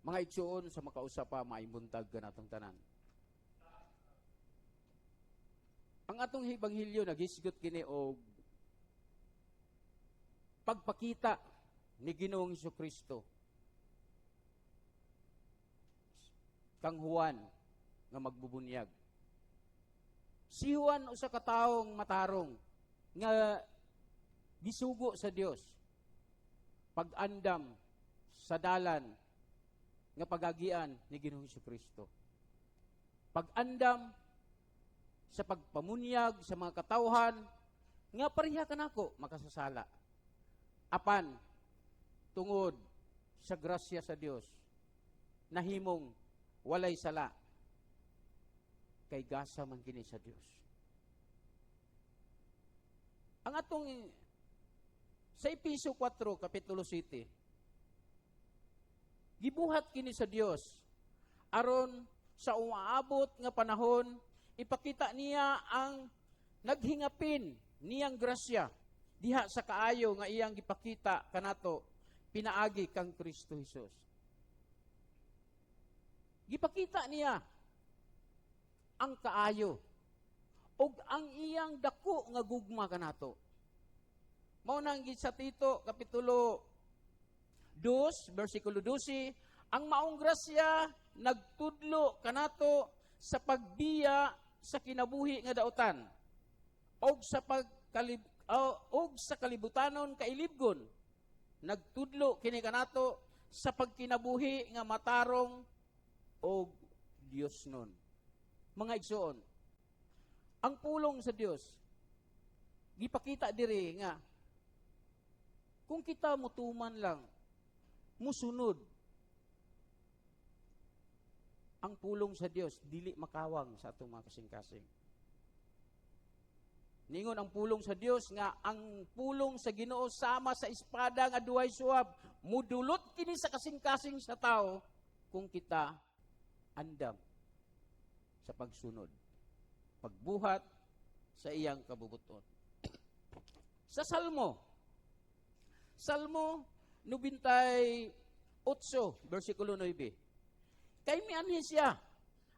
Mga igsuon sa makausa pa, maayong buntag kanatong tanan. Ang atong ebanghelyo naghisgot kini og pagpakita ni Ginoong Kristo kang Juan nga magbubunyag. Si Juan, usa ka taong matarong nga gisugo sa Dios pag-andam sa dalan nga pagagian ni Ginoong Kristo. Pag-andam sa pagpamunyag sa mga katawhan nga pareha kanako, makasasala. Apan tungod sa grasya sa Dios, nahimong walay sala kay gasa man kini sa Dios. Ang atong sa Epeso 4 kapitulo 7, gibuhat kini sa Dios aron sa umaabot nga panahon ipakita niya ang naghingapin niyang grasya diha sa kaayo nga iyang gipakita kanato pinaagi kang Kristo Jesus. Gipakita niya ang kaayo ug ang iyang dako nga gugma kanato. Mao nang sa Tito kapitulo 2 bersikulo 12, ang maong grasya nagtudlo kanato sa pagbiya sa kinabuhi nga dautan og sa kalibutanon kailibgon. Nagtudlo kini kanato sa pagkinabuhi nga matarong og Dios nun. Mga igsuon, ang pulong sa Dios gipakita diri nga kung kita mutuman lang, musunod ang pulong sa Dios, dili makawang sa atong mga kasing-kasing. Ningon ang pulong sa Dios nga ang pulong sa Ginoo sama sa espada nga duhay suwab, mudulot kini sa kasing-kasing sa tao kung kita andam sa pagsunod, pagbuhat sa iyang kabubuton. Sa Salmo, Salmo 98, versikulo 9. Kay mianhi siya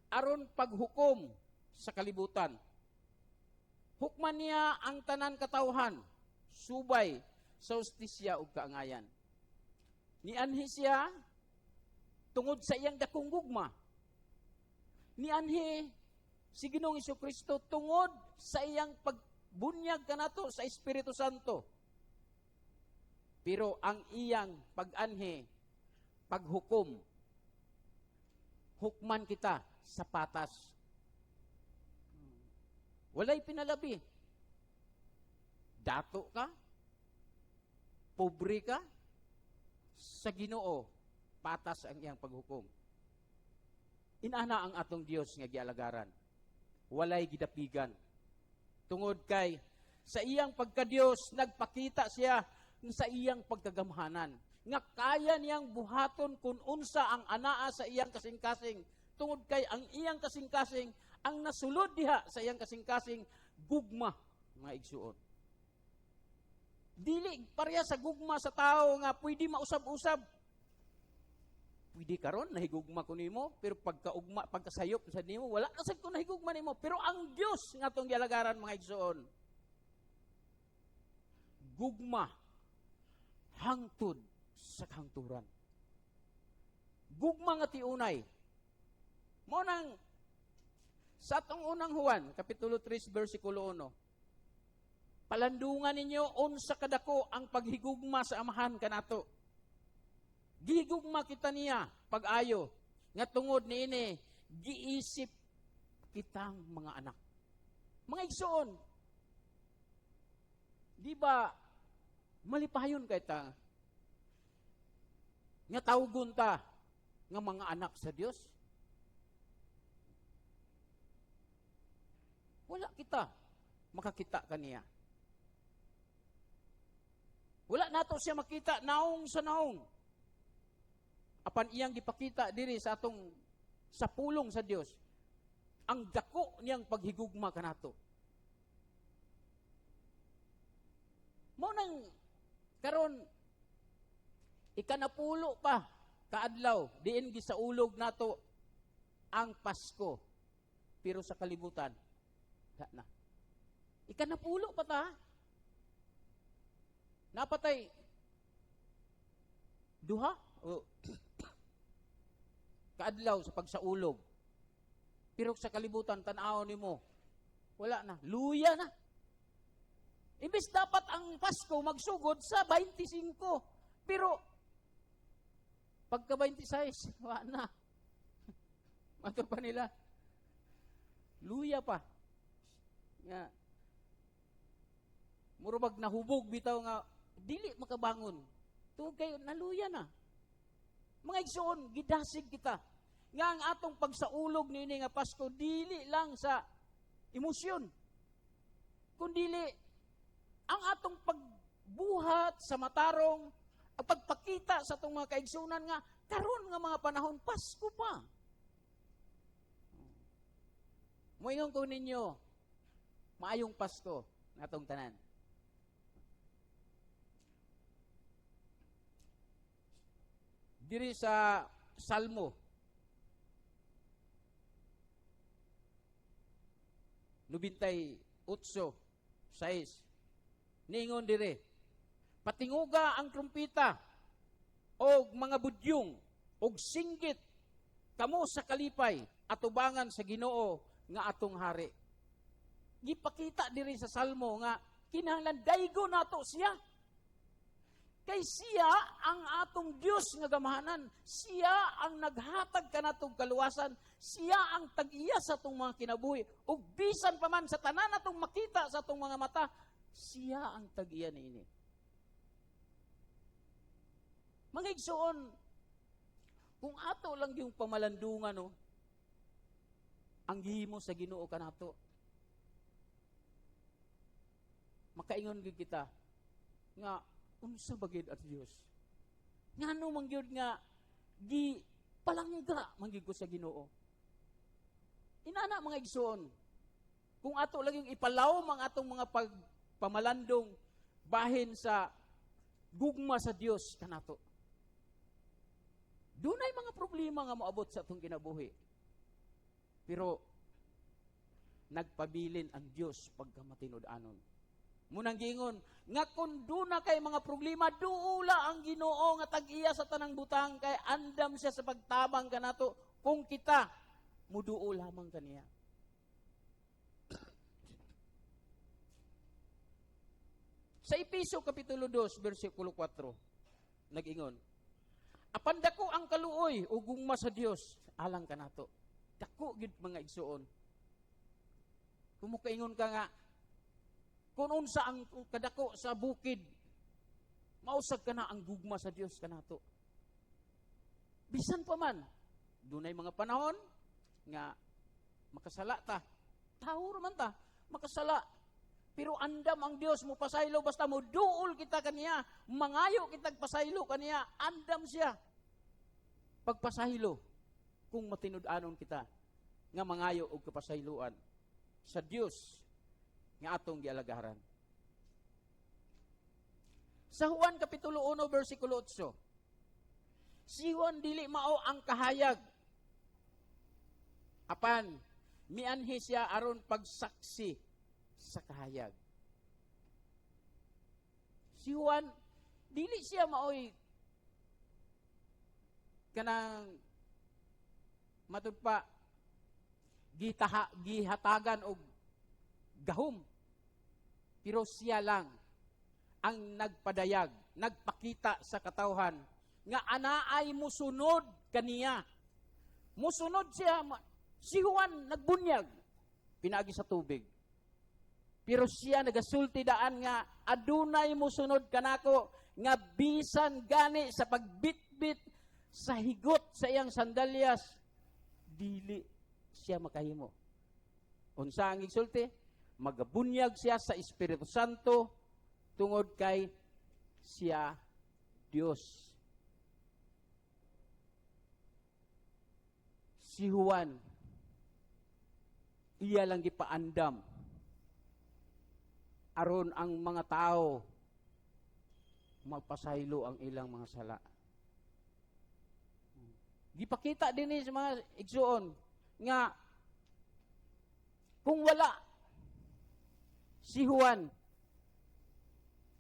aron paghukom sa kalibutan. Hukman niya ang tanan katawhan subay sa hustisya ug kaangayan. Nianhi siya tungod sa iyang dakong gugma. Nianhi si Ginoong Kristo tungod sa iyang pagbunyag kanato sa Espiritu Santo. Pero ang iyang pag-anhi, paghukom, hukman kita sa patas. Walay pinalabi. Dato ka, pobre ka, sa Ginoo, patas ang iyang paghukom. Inana ang atong Dios nga gialagaran. Walay gidapigan. Tungod kay sa iyang pagkadiyos, nagpakita siya sa iyang pagkagamhanan nga kaya niyang buhaton kung unsa ang anaa sa iyang kasing-kasing, tungod kay ang iyang kasing-kasing, ang nasulod diha sa iyang kasing-kasing, gugma, mga igsuon. Dili pareha sa gugma sa tao nga pwede mausab-usab. Pwede karon nahigugma ko nimo, pero pagkaugma, pagkasayop sa nimo, wala na sad ko nahigugma nimo. Pero ang Dios nga atong gialagaran, mga igsuon, gugma hangtod sa kahangturan. Gugma nga tiunay. Mao nang sa atong Unang Juan, kapitulo 3, versikulo 1. Palandungan ninyo unsa kadako ang paghigugma sa Amahan kanato. Gihigugma kita niya pag-ayo nga tungod niini giisip kitang mga anak. Mga igsoon, di ba malipayon kay ta nga tawgon ta nga mga anak sa Dios? Wala kita makakita kaniya. Wala nato siya makita naong sa naong. Apan iyang gipakita diri sa atong sa pulong sa Dios ang dako niyang paghigugma kanato. Mao nang karon ikanapulo pa kaadlaw diin gisaulog nato ang Pasko. Pero sa kalibutan, wala na. Ikanapulo pa ta. Napatay duha o kaadlaw sa pagsaulog. Pero sa kalibutan, tan-aw nimo, wala na. Luya na. Imbes dapat ang Pasko magsugod sa 25. Pero pagka 26, wala na. Mato pa nila. Luya pa. Nga. Murabag nahubog bitaw nga dili makabangon. Tungod kay naluya na. Mga igsoon, gidasig kita nga ang atong pagsaulog niini nga Pasko dili lang sa emosyon, kundili ang atong pagbuhat sa matarong, ang pagpakita sa atong mga kaigsunan nga karon nga mga panahon Pasko pa. Moingon ko ninyo, maayong Pasko natong tanan. Diri sa Salmo 98:6, ningon dire, "Patinguga ang trumpita og mga budyong og singgit kamo sa kalipay atubangan sa Ginoo nga atong hari." Gipakita diri sa Salmo nga kinahanglan daygo nato siya. Kay siya ang atong Dios nga gamahanan. Siya ang naghatag kanatong kaluwasan. Siya ang tag-iya sa atong mga kinabuhi. Ug bisan pa man sa tanan natong makita sa atong mga mata, siya ang tag-iya niini. Mga igsoon, kung ato lang yung pamalandungan, no, ang gihimo sa Ginoo kanato, makaingon gyud kita nga unsa ba gyud at Dios? Ngano man gyud nga gi palangga man gyud ko sa Ginoo? Inana, mga igsoon, kung ato lang yung ipalawom ang atong mga pagpamalandong bahin sa gugma sa Dios kanato, dunay mga problema nga moabot sa atong kinabuhi. Pero nagpabilin ang Dios pagkamatinud-anon. Munang giingon nga kung duna kay mga problema, duula ang Ginoo nga tag-iya sa tanang butang, kay andam siya sa pagtabang kanato kung kita muduol lamang kaniya. Sa Epeso Kapitulo 2, versikulo 4, nag-ingon, "Apan dako ang kaluoy ug gugma sa Dios alang kanato." Dako gyud, mga igsuon. Kung mukaingon ka nga kung unsa ang kadako sa bukid, mausag ka na ang gugma sa Dios kanato. Bisan pa man, dunay mga panahon nga makasala ta. Tao man ta, makasala. Pero andam ang Dios mo pasaylo basta mo duol kita kaniya, mangayo kitag pasaylo kaniya, andam siya pagpasaylo kung matinud-anon kita nga mangayo og kapasayloan sa Dios nga atong gialagaran. Sa Juan Kapitulo 1 versikulo 8, si Juan dili mao ang kahayag. Apan mianhi siya aron pagsaksi sa kahayag. Si Juan dili siya maoy kanang matud pa gihatagan og gahom. Pero siya lang ang nagpadayag, nagpakita sa katawhan nga anaay musunod kaniya. Musunod siya, si Juan nagbunyag pinaagi sa tubig. Pero siya nagasulti daan nga adunay musunod kanako nga bisan gani sa pagbitbit sa higot sa iyang sandalyas dili siya makahimo. Unsa ang gisulti? Magabunyag siya sa Espiritu Santo tungod kay siya Dios. Si Juan iya lang gipaandam aron ang mga tao magpasaylo ang ilang mga sala. Gipakita din sa mga igsuon nga kung wala si Juan,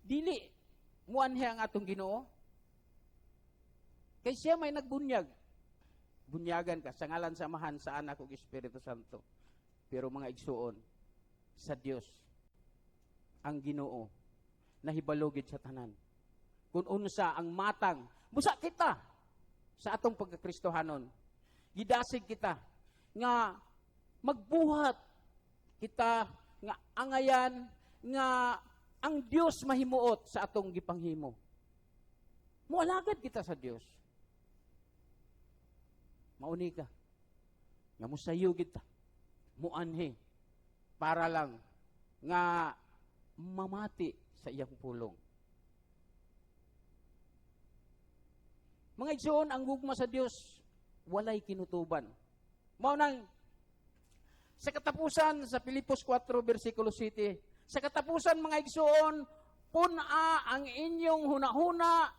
dili muanhi ang atong Ginoo. Kay siya may nagbunyag. Bunyagan ka sa ngalan sa Amahan, sa Anak ug Espiritu Santo. Pero mga igsuon, sa Dios ang Ginoo nahibalo gid sa tanan. Kung unsa ang matang, busa kita sa atong pagkakristohanon. Gidasig kita nga magbuhat kita nga angayan nga ang Dios mahimuot sa atong gipanghimo. Mualagad kita sa Dios. Mauni ka. Nga musayo kita. Muanhi. Para lang nga mamati sa iyang pulong. Mga igsoon, ang gugma sa Dios walay kinutuban. Mao nang sa katapusan sa Filipos 4 versikulo 7, sa katapusan, mga igsoon, pun-a ang inyong hunahuna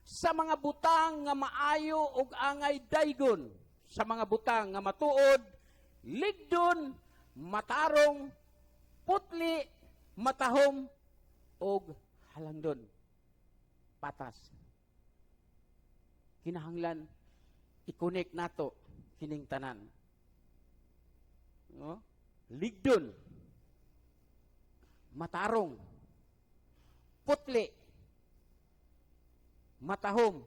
sa mga butang nga maayo ug angay daygon, sa mga butang nga matuod, ligdon, matarong, putli, matahom ug halangdon. Patas. Kinahanglan i-connect nato kining tanan. No? Ligdon, matarong, putli, matahom,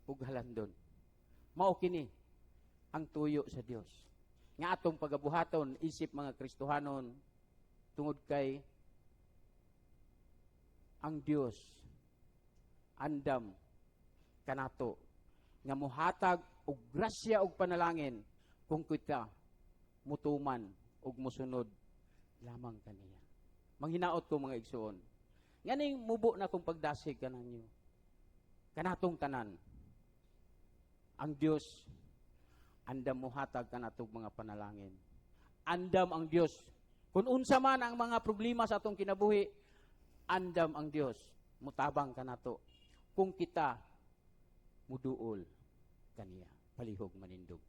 ug halandon. Mao kini ang tuyo sa Dios nga atong pagabuhaton isip mga Kristohanon, tungod kay ang Dios andam kanato nga muhatag og grasya og panalangin kung kita mutuman ug musunod lamang kaniya. Manghinaot ko, mga igsuon. Nganing mubo na kong pagdasig kananyo. Kanatong tanan. Ang Dios andam muhatag kanatong mga panalangin. Andam ang Dios. Kung unsa man ang mga problema sa atong kinabuhi, andam ang Dios mutabang kanato kung kita muduol kaniya. Palihog manindog.